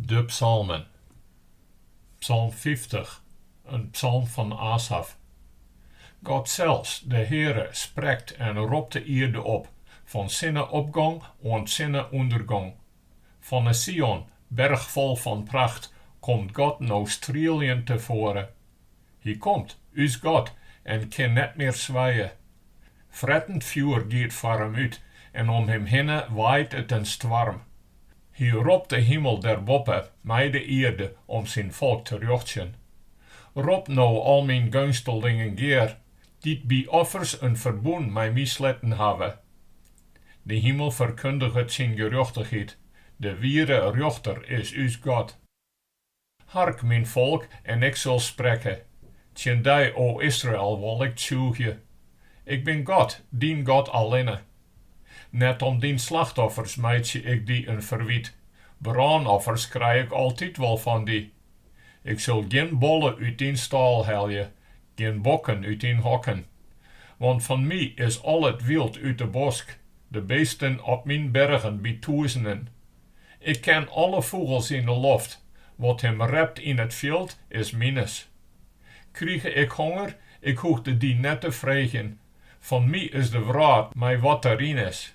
De Psalmen. Psalm 50, in psalm fan Asaf. God sels, de Heare, sprekt en ropt de ierde op, fan sinne-opgong oant sinne-ûndergong. Fan 'e Sion, berch fol fan pracht, komt God no strieljend tefoare. Hy komt, ús God, en kin net mear swije. Frettend fjoer giet foar him út en om him hinne waait it in stoarm. Hy ropt de himel derboppe mei de ierde om syn folk te rjochtsjen. Rop no al myn geunstelingen gear, dy't by offers in ferbûn mei my sletten hawwe. De himel ferkundiget syn gerjochtichheid, de wiere rjochter is ús God. Hark, myn folk, en ik sil sprekke. Tsjin dy, o Israel, wol ik tsjûgje. Ik bin God, dyn God allinne. Net om dyn slachtoffers meitsje ik dy in ferwyt, brânoffers krij ik altyd wol fan dy. Ik sil gjin bolle út dyn stâl helje, gjin bokken út dyn hokken. Want fan my is al it wyld út 'e bosk, de beesten op myn bergen by tûzenen. Ik ken alle fûgels yn 'e loft, wat him rept yn it fjild is mines. Krige ik honger, ik hoegde dy net te freegjen, fan my is de wrâld mei wat deryn is.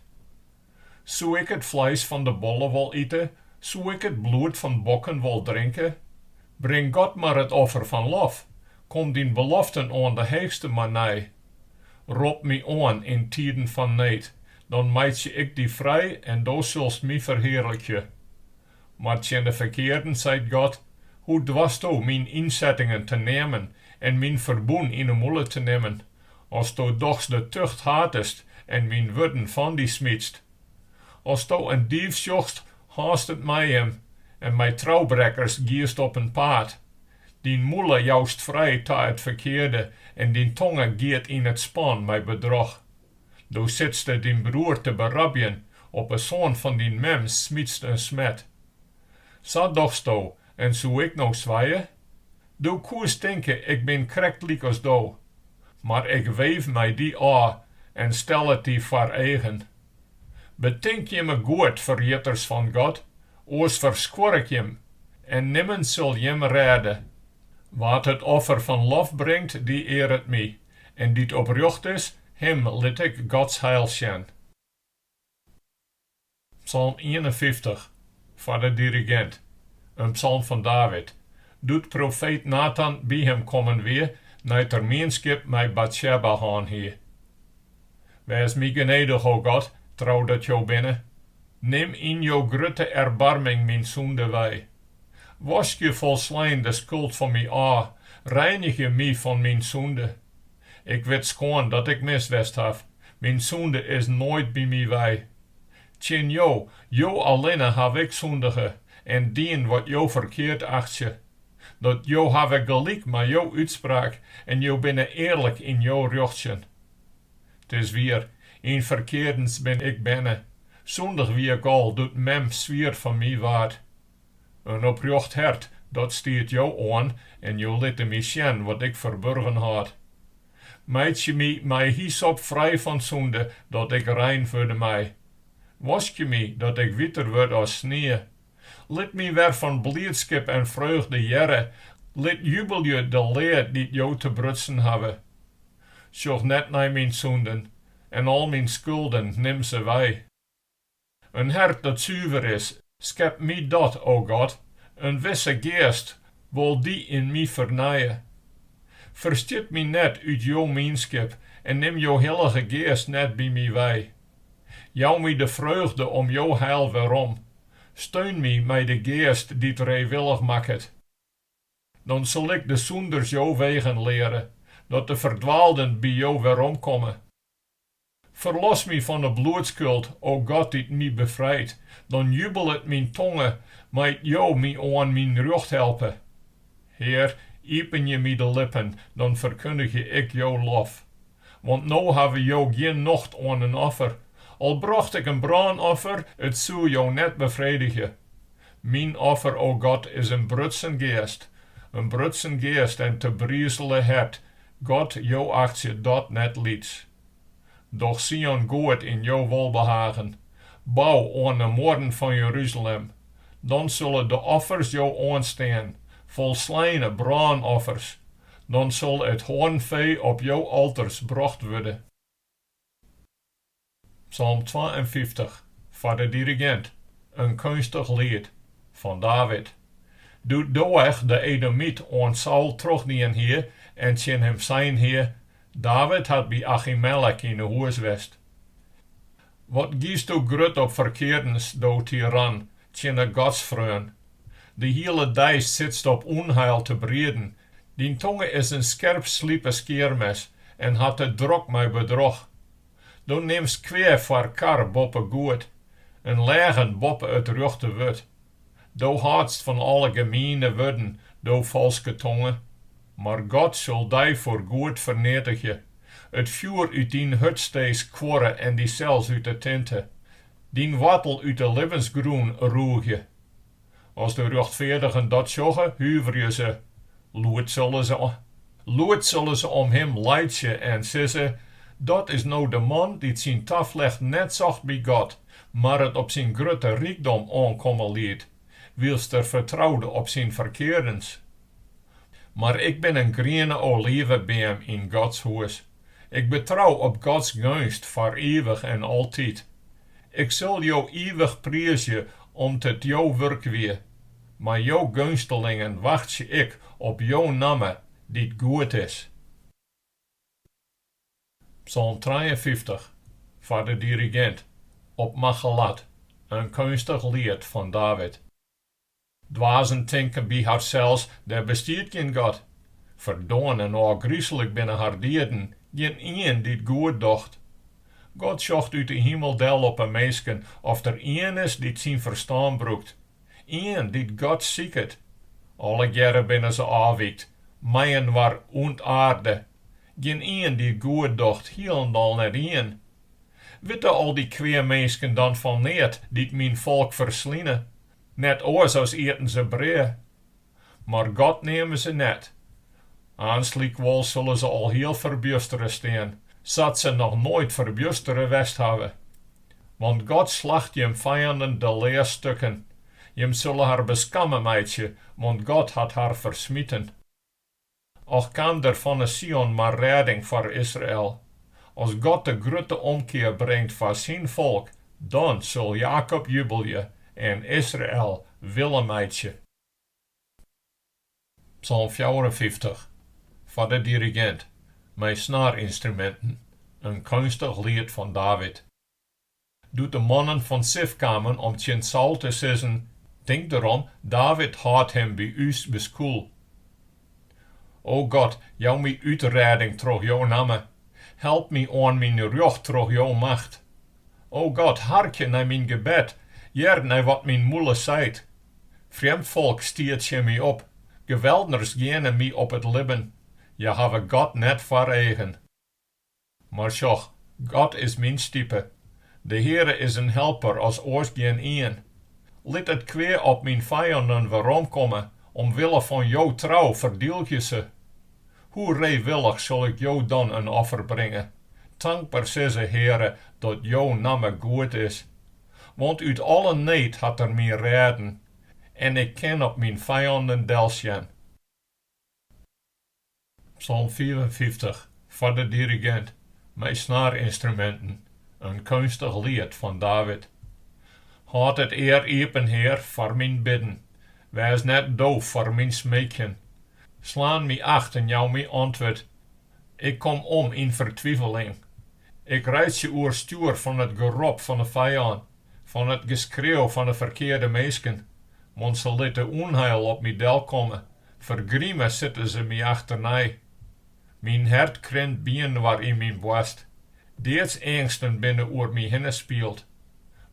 Soe ik it fleis fan de bolle wol ite, soe ik it bloed fan bokken wol drinke? Bring God mar it offer fan lof, kom dyn beloften oan de Heechste mar nei. Rop my oan yn tiden fan need, dan meitsje ik dy frij en do silst my ferhearlikje. Mar tsjin de ferkearden seit God, Hoe doarsto myn ynsettingen te neamen en myn ferbûn yn 'e mûle te nimmen, asto dochs de tucht hatest en myn wurden fan dy smytst? Asto in dief sjochst, hâldst it mei him, en mei troubrekkers giest op 'en paad. Dyn mûle joust frij ta it ferkearde en dyn tonge giet yn it span mei bedroch. Do sitste dyn broer te berabjen, op 'e soan fan dyn mem smytst in smet. Sa dochsto, en soe ik no swije? Do koest tinke, ik bin krekt lykas do. Mar ik weef mei dy ôf en stel it dy foar eagen. Betink jimme goed, ferjitters fan God, oars ferskuor ik jim, en nimmen sil jim rêde. Wa't it offer fan lof bringt, dy earet my, en dy't oprjocht is, him lit ik Gods heil sjen. Psalm 51, foar de dirigint, in psalm fan David, doe't profeet Natan by him kommen wie nei't er mienskip mei Batsjêba hân hie. Wês my genedich, o God, trou dat Jo binne. Nim yn jo grutte erbarming myn sûnde wei. Waskje folslein de skuld fan my ôf, reinigje my fan myn sûnde. Ik wit skoan dat ik mis west haw, myn sûnde is noait by my wei. Tsjin Jo, Jo allinne haw ik sûndige en dien wat Jo ferkeard achtsje. Dat Jo hawwe gelyk mei jo útspraak en Jo binne earlik yn jo rjochtsjen. 't Is wier, yn ferkeardens bin ik berne, sûndich wie ik al doe't mem swier fan my waard. In oprjocht hert, dat stiet Jo oan en Jo litte my sjen wat ik ferburgen hâld. Meitsje my mei hysop frij fan sûnde, dat ik rein wurde mei. Waskje my, dat ik witer wurd as snie. Lit my wer fan bliidskip en freugde hearre, lit jubelje de lea dy't Jo tebrutsen hawwe. Sjoch net nei myn sûnden, en al myn skulden, nim se wei. In hert dat suver is, skep my dat, o God, in wisse geast wol dy yn my fernije. Ferstjit my net út jo mienskip en nim jo hillige Geast net by my wei. Jou my de freugde om jo heil werom, steun my mei de Geast dy't reewillich makket. Dan sil ik de sûnders jo wegen leare, dat de ferdwaalden by jo weromkomme. Ferlos my fan 'e bloedskuld, o God dy't my befrijt, dan jubelet myn tonge, mei't Jo my oan myn rjocht helpe. Hear, iepenje my de lippen, dan ferkundigje ik jo lof. Want no hawwe Jo gjin nocht oan in offer. Al brocht ik in brânoffer, it soe Jo net befredigje. Myn offer, o God, is in brutsen geast, in brutsen geast en tebrizele hert, God, Jo achtsje dat net lyts. Doch Sion goed yn jo wolbehagen. Bou oan 'e muorren fan Jeruzalem. Dan sille de offers Jo oanstean, folsleine brânoffers, dan sil it hoarnfee op jo alters brocht wurde. Psalm 52, foar de dirigint, in keunstich liet, fan David. Doe't Doëch de Edomyt oan Saul trochdien hie en tsjin him sein hie, David hat by Achimelek yn 'e hûs west. Wat giesto grut op ferkeardens, do tiran, tsjin 'e godsfreon! De hiele dei sitst op ûnheil te brieden, dyn tonge is in skerp slipe skearmes en hat it drok mei bedroch. Do nimst kwea foar kar boppe goed, in leagen boppe it rjochte wurd. Do hâldst fan alle gemiene wurden, do falske tonge. Mar God sil dy foargoed ferneatigje, it fjoer út dyn hurdstee skuorre en dysels út 'e tinte, dyn woartel út 'e libbensgrûn roegje. As de rjochtfeardigen dat sjogge, huverje se. Lûd sille se lûd sille se om him laitsje en sizze, Dat is no de man dy't syn taflecht net socht by God, mar it op syn grutte rykdom oankomme liet, wylst er fertroude op syn ferkeardens. Mar ik bin in griene olivebeam yn Gods hûs. Ik betrou op Gods geunst foar ivich en altyd. Ik sil Jo ivich priizje om't it Jo wurk wie. Mei Jo geunstelingen wachtsje ik op Jo namme, dy't goed is. Psalm 53, foar de dirigint, op Machalat, in keunstich liet fan David. Dwazen tinke by harsels, Der bestiet gjin God. Ferdoarn en ôfgryslik binne har dieden, gjinien dy't goed docht. God sjocht út 'e himel del op 'e minsken, oft der ien is dy't syn ferstân brûkt, ien dy't God siket. Allegearre binne se ôfwykt, mei-inoar ûntaarde. Gjinien dy't goed docht, hielendal net ien. Witte al dy kweaminsken dan fan neat dy't myn folk fersline? Net oars as ieten se brea. Mar God neame se net. Aanst lykwols sille se alhiel ferbjustere stean, sa't se noch noait ferbjustere west hawwe. Want God slacht jim fijannen de lea stikken. Jim sille har beskamme meitsje, want God hat har fersmiten. Och kaam der fan 'e Sion mar rêding foar Israel. As God de grutte omkear bringt foar syn folk, dan sil Jakob jubelje en Israel wille meitsje. Psalm 54, foar de dirigint, mei snaarynstruminten, in keunstich liet fan David. Doe't de mannen fan Sif kamen om tsjin Saul te sizzen, Tink derom, David hâldt him by ús beskûl. O God, jou my útrêding troch jo namme, help my oan myn rjocht troch jo macht. O God, harkje nei myn gebed, hear nei wat myn mûle seit. Frjemd folk stiet tsjin my op, geweldners geane my op it libben, hja hawwe God net foar eagen. Mar sjoch, God is myn stipe. De Heare is in helper as oars gjin ien. Lit it kwea op myn fijannen weromkomme, omwille fan jo trou ferdylgje se. Hoe reewillich sil ik jo dan in offer bringe, tankber sizze, Heare, dat jo namme goed is. Want út alle need hat Er my rêden, en ik kin op myn fijannen delsjen. Psalm 55, foar de dirigint, mei snaarynstruminten, in keunstich liet fan David. Hâld it ear iepen, Hear, foar myn bidden, wês net doof foar myn smeekjen. Slaan my acht en jou my antwurd, ik kom om yn fertwiveling. Ik reitsje oerstjoer fan it gerop fan 'e fijân, fan it geskreau fan 'e ferkearde minsken, want se litte ûnheil op my delkomme, Fergrime sitte se my achternei. Myn hert krint byinoar yn myn boarst. Deadseangsten binne oer my hinne spield.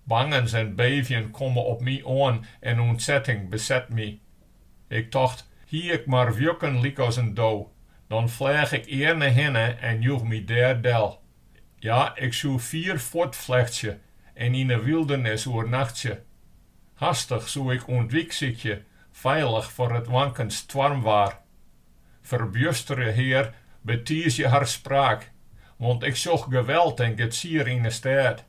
Bangens en beevjen komme op my oan en ûntsetting beset my. Ik tocht, hie ik mar wjukken lykas in do, dan fleach ik earne hinne en joech my dêr del. Ja, ik soe fier fuortflechtsje en yn 'e wyldernis oernachtsje. Hastich soe ik ûntwyk sykje, feilich foar it wankend stoarmwaar. Ferbjusterje, Hear, betiizje har spraak, want ik sjoch geweld en getsier yn 'e stêd.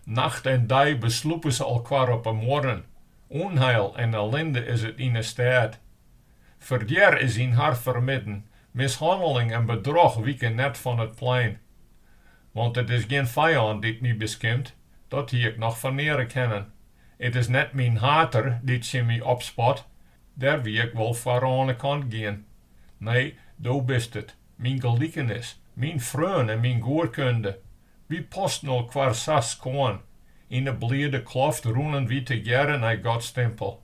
Nacht en dei beslûpe se elkoar op 'e muorren. Ûnheil en ellinde is it yn 'e stêd. Ferdjer is yn har fermidden, mishanneling en bedroch wike net fan it plein. Want it is gjin fijân dy't my beskimpt, dat hie ik noch ferneare kinnen. It is net myn hater dy't tsjin my opspot, dêr wie ik wol foar oan 'e kant gien. Nee, do bist it, myn gelikenis, myn freon en myn goekunde. Wy pasten elkoar sa skoan, yn 'e bliede kloft rûnen wy tegearre nei Gods timpel.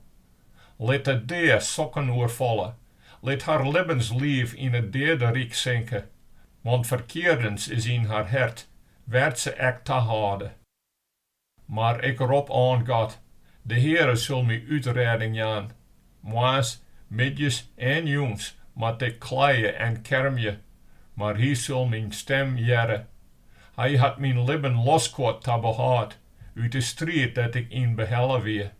Lit de dea sokken oerfalle, lit har libbensliif yn it deaderyk sinke, want ferkeardens is yn har hert, wêr't se ek tahâlde. Mar ik rop oan God, de Heare sil my útrêding jaan. Moarns, middeis en jûns moat ik kleie en kermje, mar Hy sil myn stim hearre. Hy hat myn libben losskuord ta behâld, út 'e striid dêr't ik yn behelle wie.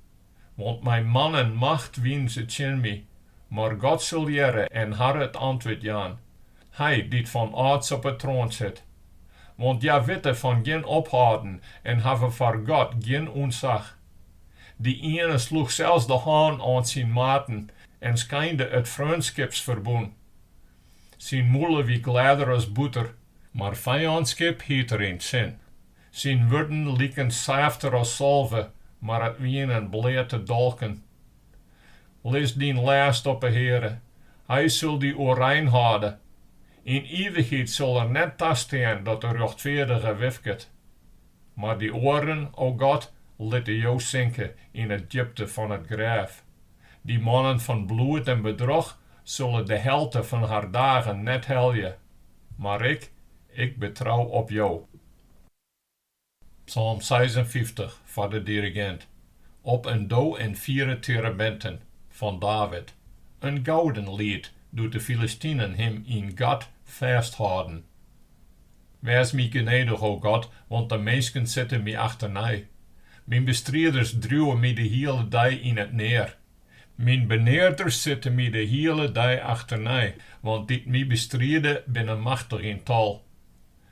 Want mei man en macht wienen se tsjin my, mar God sil hearre en har it antwurd jaan, Hy dy't fan âlds op 'e troan sit. Want hja witte fan gjin ophâlden en hawwe foar God gjin ûntsach. Dy iene sloech sels de hân oan syn maten en skeinde it freonskipsferbûn. Syn mûle wie glêder as bûter, mar fijânskip hied er yn 't sin. Syn wurden liken sêfter as salve, mar it wienen bleate dolken. Lis dyn lêst op 'e Heare, Hy sil dy oerein hâlde. Yn ivichheid sil Er net tastean dat de rjochtfeardige wifket. Mar dy oaren, o God, litte Jo sinke yn 'e djipte fan it grêf. Dy mannen fan bloed en bedroch sille de helte fan har dagen net helje. Mar ik, ik betrou op Jo. Psalm 56 foar de dirigint, op In do en fiere terebinten, fan David, in gouden liet doe't de Filistinen him yn Gat fêsthâlden. Wês my genedich, o God, want de minsken sitte my achternei. Myn bestriders driuwe my de hiele dei yn it near. Myn benearders sitte my de hiele dei achternei, want dy't my bestride binne machtich yn tal.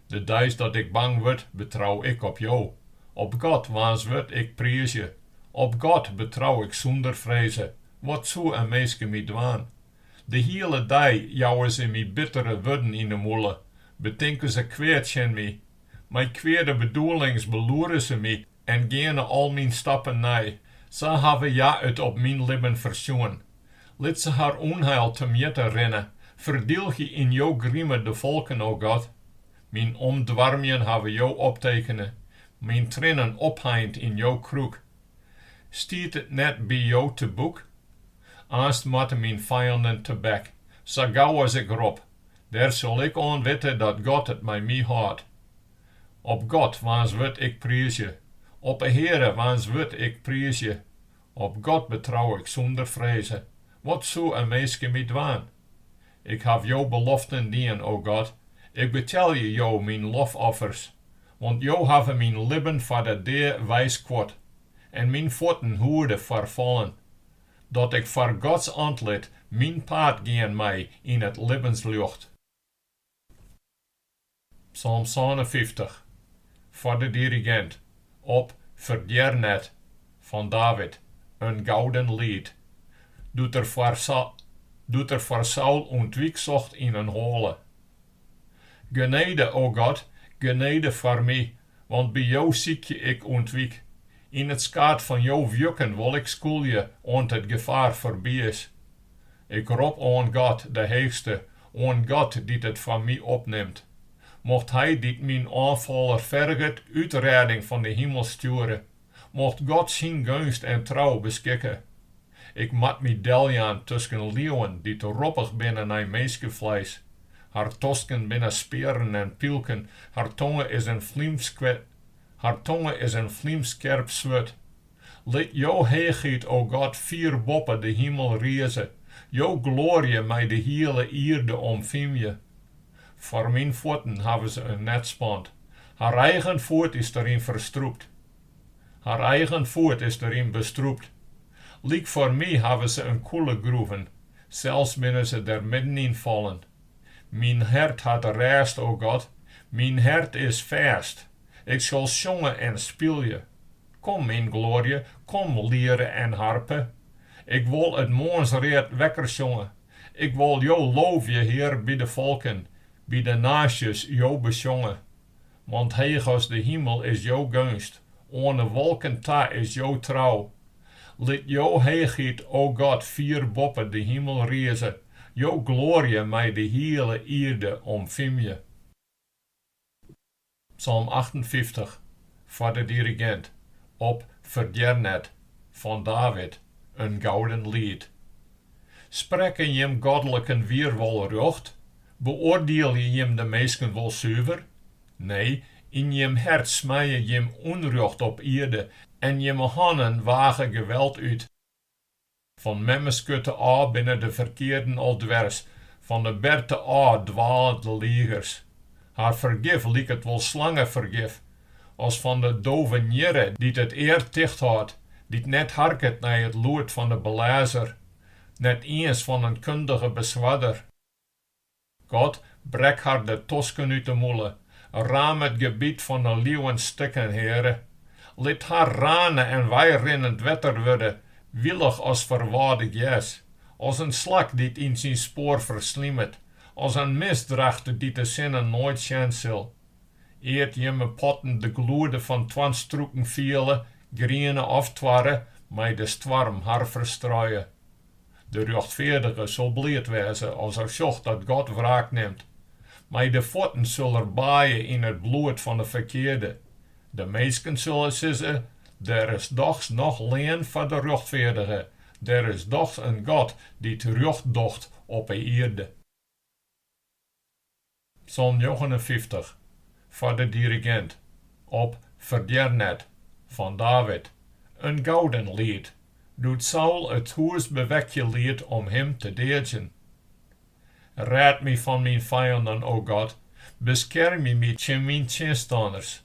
De deis dat ik bang wurd, betrou ik op Jo. Op God, waans wurd ik priizje. Op God betrou ik sûnder freze. Wat soe in minske my dwaan? De hiele dei jouwe se my bittere wurden yn 'e mûle, betinke se kwea tsjin my. Mei kweade bedoelings beloere se my en geane al myn stappen nei. Sa hawwe hja it op myn libben fersjoen. Lit se har ûnheil temjitte rinne, ferdylgje yn jo grime de folken, o God. Myn omdoarmjen hawwe Jo optekene, myn triennen opheind yn jo krûk. Stiet it net by Jo te boek? Aanst moatte myn fijannen tebek, sa gau as ik rop. Dêr sil ik oan witte dat God it mei my hâldt. Op God, waans wurd ik priizje. Op 'e Heare, waans wurd ik priizje. Op God betrou ik sûnder freze. Wat soe in minske my dwaan? Ik haw jo beloften dien, o God, ik betelje Jo myn lofoffers. Want Jo hawwe myn libben foar de dea weiskuord en myn fuotten hoede foar fallen, dat ik foar Gods antlit myn paad gean mei yn it libbensljocht. Psalm 57, foar de dirigint, op Ferdjer net, fan David, in gouden liet, doe't er foar doe't er foar Saul ûntwyk socht yn in hoale. Genede, o God, genede foar my, want by Jo sykje ik ûntwyk. Yn it skaad fan jo wjukken wol ik skûlje oant it gefaar foarby is. Ik rop oan God, de Heechste, oan God dy't it foar my opnimt. Mocht Hy dy't myn oanfaller ferget, útrêding fan de himel stjoere. Mocht God syn geunst en trou beskikke. Ik moat my deljaan tusken liuwen dy't roppich binne nei minskefleis. Har tosken binne spearen en pylken, har tonge is in har tonge is in flymskerp swurd. Lit jo heechheid, o God, fier boppe de himel rize, jo gloarje mei de hiele ierde omfiemje. Foar myn fuotten hawwe se in net spand, har eigen foet is deryn ferstrûpt. Har eigen foet is deryn bestrûpt. Lyk foar my hawwe se in kûle groeven, sels binne se der middenyn fallen. Myn hert hat rêst, o God, myn hert is fêst, ik sil sjonge en spylje. Kom, myn gloarje, kom, liere en harpe. Ik wol it moarnsread wekker sjonge. Ik wol Jo loovje, Hear, by de folken, by de naasjes Jo besjonge. Want heech as de himel is jo geunst, oan 'e wolken ta is jo trou. Lit jo heechheid, o God, fier boppe de himel rize, jo gloarje mei de hiele ierde omfiemje. Psalm 58, foar de dirigint, op Ferdjer net, fan David, in gouden liet. Sprekke jim godliken wier wol rjocht? Beoardielje jim de minsken wol suver? Nee, yn jim hert smeie jim ûnrjocht op ierde en jimme hannen wage geweld út. Fan memmeskurte ôf binne de ferkearden al dwers, fan 'e berte ôf dwale de ligers. Har fergif liket wol slangefergif, as fan de dove njirre dy't it ear tichthâldt, dy't net harket nei it lûd fan 'e belêzer, net iens fan in kundige beswarder. God, brek har de tosken út 'e mûle, raam it gebyt fan 'e liuwen stikken, Heare. Lit har rane en weirinnend wetter wurde, wilich as ferwâde gjers, as in slak dy't yn syn spoar ferslimet, as in misdracht dy't de sinne noait sjen sil. Ear't jimme potten de gloede fan toarnstrûken fiele, griene of toarre, mei de stoarm har ferstruie. De rjochtfeardige sil bliid wêze as er sjocht dat God wraak nimt. Mei de fuotten sil er baaie yn it bloed fan de ferkearde. De minsken sille sizze, Der is dochs noch lean foar de rjochtfeardige, der is dochs in God dy't rjocht docht op 'e ierde. Psalm 59, foar de dirigint, op Ferdjer net, fan David, in gouden liet, doe't Saul it hûs bewekje liet om him te deadzjen. Rêd my fan myn fijannen, o God, beskermje my tsjin myn tsjinstanners.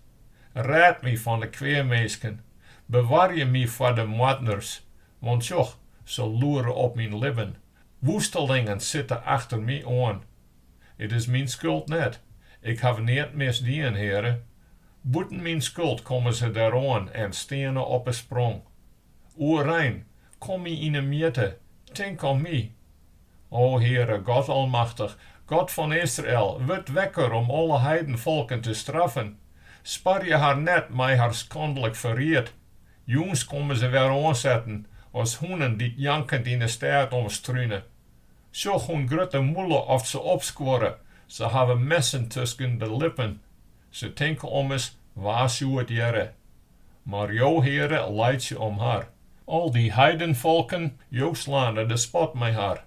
Rêd my fan 'e kweaminsken, bewarje my foar de moardners, want sjoch, se loere op myn libben, woestelingen sitte achter my oan. It is myn skuld net, ik haw neat misdien, Heare. Bûten myn skuld komme se deroan en steane op 'e sprong. Oerein, kom my yn 'e mjitte, tink om my. O Heare, God Almachtich, God fan Israel, wurd wekker om alle heidenfolken te straffen. Sparje har net mei har skandlik ferried. Jûns komme se wer oansetten, as hûnen dy't jankend yn 'e stêd omstrune. Sjoch hoe'n grutte mûle oft se opskuorre, se hawwe messen tusken de lippen. Se tinke ommers, wa soe it hearre? Mar Jo, Heare, laitsje om har. Al dy heidenfolken, Jo slane de spot mei har.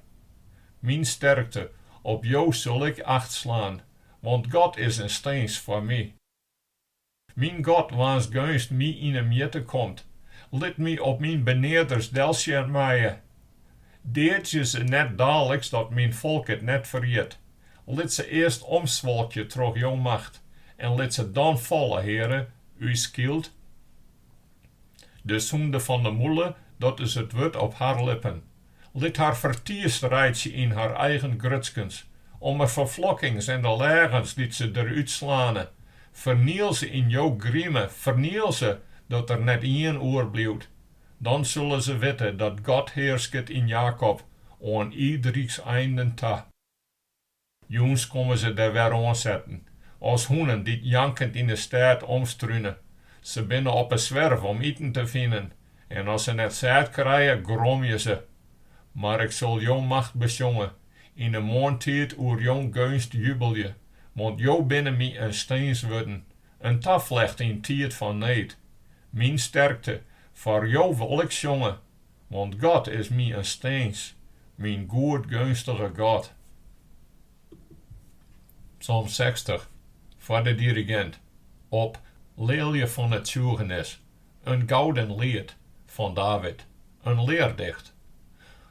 Myn sterkte, op Jo sil ik acht slaan, want God is in stins foar my. Myn God, waans geunst my yn 'e mjitte komt, lit my op myn benearders delsjen meie. Deadzje se net daliks dat myn folk it net ferjit. Lit se earst omswalkje troch jo macht, en lit se dan falle, Heare, ús skyld. De sûnde fan de mûle, dat is it wurd op har lippen. Lit har fertiisd reitsje yn har eigen grutskens, om 'e ferflokkings en de leagens dy't se derút slane. Ferniel se yn jo grime, ferniel se, dat der net ien oerbliuwt. Dan sille se witte dat God hearsket yn Jakob, oan ierdrykseinden ta. Jûns komme se der wer oansetten, as hûnen dy't jankend yn 'e stêd omstrune. Se binne op 'e swerf om iten te finen, en as se net sêd krije, gromje se. Mar ik sil jo macht besjonge, yn 'e moarntiid oer jo geunst jubelje, want Jo binne my in stins wurden, in taflecht yn tiid fan need. Myn sterkte, foar Jo wol ik sjonge, Want God is my in stins, myn goedgeunstige God. Psalm 60, foar de dirigint, op Leelje fan it Tsjûgenis, in gouden liet, fan David, in leardicht.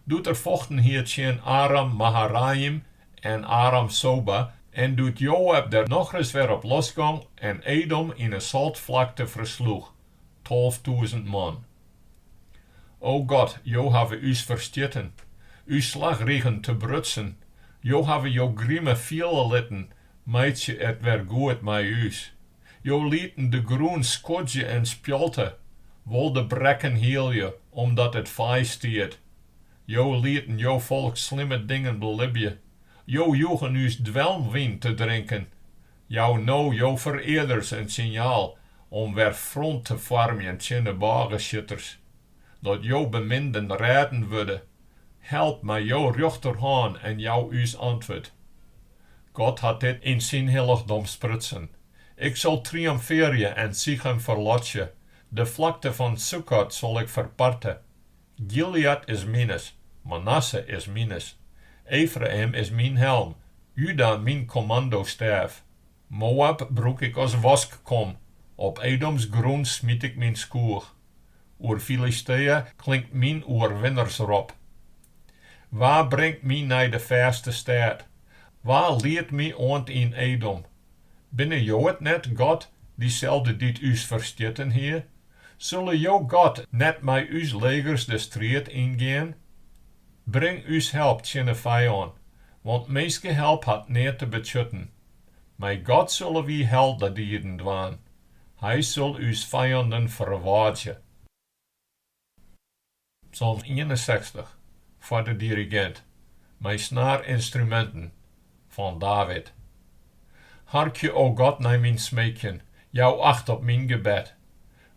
Doe't er fochten hie tsjin Aram-Maharaïm en Aram-Soba, en doe't Joäb der nochris wer op losgong en Edom yn 'e Sâltflakte fersloech, 12.000 man. O God, Jo hawwe ús ferstjitten, ús slachrigen tebrutsen. Jo hawwe jo grime fiele litten, meitsje it wer goed mei ús. Jo lieten de grûn skodzje en spjalte. Wol de brekken hielje, omdat it faai stiet. Jo lieten jo folk slimme dingen belibje. Jo joegen ús dwelmwyn te drinken. Jou no jo ferearders in sinjaal om wer front te foarmjen tsjin de bôgesjitters, dat jo beminden rêden wurde. Help mei jo rjochterhân en jou ús antwurd. God hat dit yn syn hillichdom sprutsen. Ik sil triomfearje en Sichem ferlotsje, de flakte fan Sukkot sil ik ferparte. Gileäd is mines, Manasse is mines, Efraïm is myn helm, Juda myn kommandostêf. Moab brûk ik as waskkom, op Edoms grûn smyt ik myn skoech. Oer Filistea klinkt myn oerwinnersrop. Wa bringt my nei de fêste stêd? Wa liedt my oant yn Edom? Binne Jo it net, God, dyselde dy't ús ferstjitten hie? Sille Jo, God, net mei ús legers de striid yngean? Bring ús help tsjin 'e fijân, want minskehelp hat neat te betsjutten. Mei God sille wy heldedieden dwaan. Hy sil ús fijanden ferwâdzje. Psalm 61, foar de dirigint, mei snaarynstruminten, fan David. Harkje, o God, nei myn smeekjen, jou acht op myn gebed.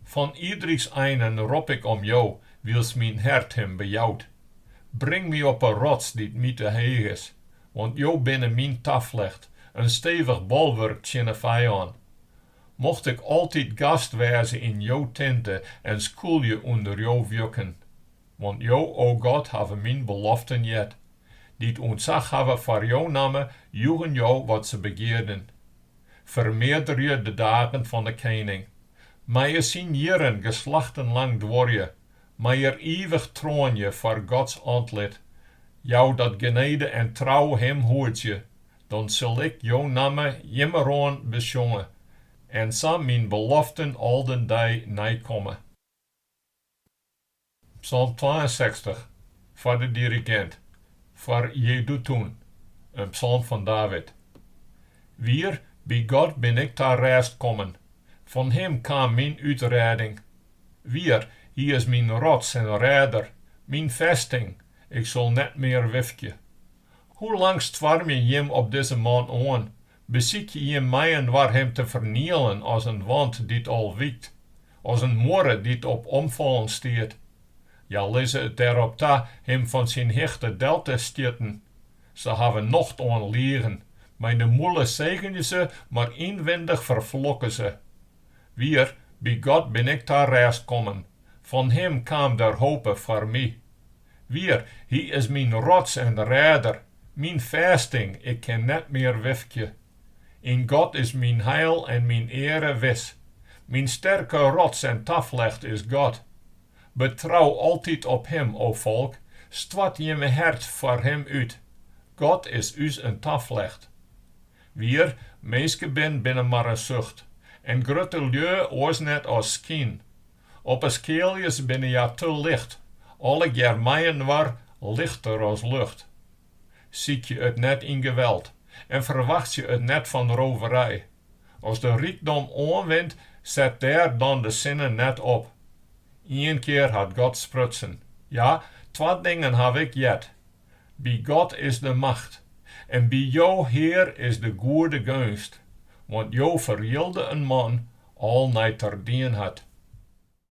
Fan ierdrykseinen rop ik om Jo, wylst myn hert him bejout. Bring my op 'e rots dy't my te heech is, want Jo binne myn taflecht, in stevich bolwurk tsjin 'e fijân. Mocht ik altyd gast wêze yn jo tinte en skûlje ûnder jo wjukken. Want Jo, o God, hawwe myn beloften heard. Dy't ûntsach hawwe foar jo namme, joegen Jo wat se begearden. Fermearderje de dagen fan 'e kening. Meie syn jierren geslachten lang duorje, mei er ivich troanje foar Gods antlit. Jou dat genede en trou him hoedzje, dan sil ik jo namme jimmeroan besjonge en sa myn beloften al den dei neikomme. Psalm 62, foar de dirigint, foar Jedûtûn, in psalm fan David. Wier, by God bin ik ta rêst kommen, fan Him kaam myn útrêding. Wier, Hy is myn rots en rêder, myn festing, ik sil net mear wifkje. Hoe lang stoarmje jim op dizze man oan, besykje jim mei-inoar him te fernielen as in wand dy't al wykt, as in muorre dy't op omfallen stiet? Hja lizze it derop ta him fan syn hichte del te stjitten. Se hawwe nocht oan ligen. Mei de mûle segenje se, mar ynwindich ferflokke se. Wier, by God bin ik ta rêst kommen, fan Him kaam der hope foar my. Wier, Hy is myn rots en rêder, myn fêsting, ik kin net mear wifkje. Yn God is myn heil en myn eare wis. Myn sterke rots en taflecht is God. Betrou altyd op Him, o folk, stoart jimme hert foar Him út. God is ús in taflecht. Wier, minskebern binne mar in sucht, en grutte lju oars net as skyn. Op 'e skealjes binne hja te licht, allegear mei-inoar lichter as lucht. Sykje it net yn geweld en ferwachtsje it net fan roverij. As de rykdom oanwint, set dêr dan de sinnen net op. Ien kear hat God sprutsen, ja, twa dingen haw ik heard, By God is de macht, en by Jo, Hear, is de goede geunst, want Jo ferjilde in man al nei't er dien hat.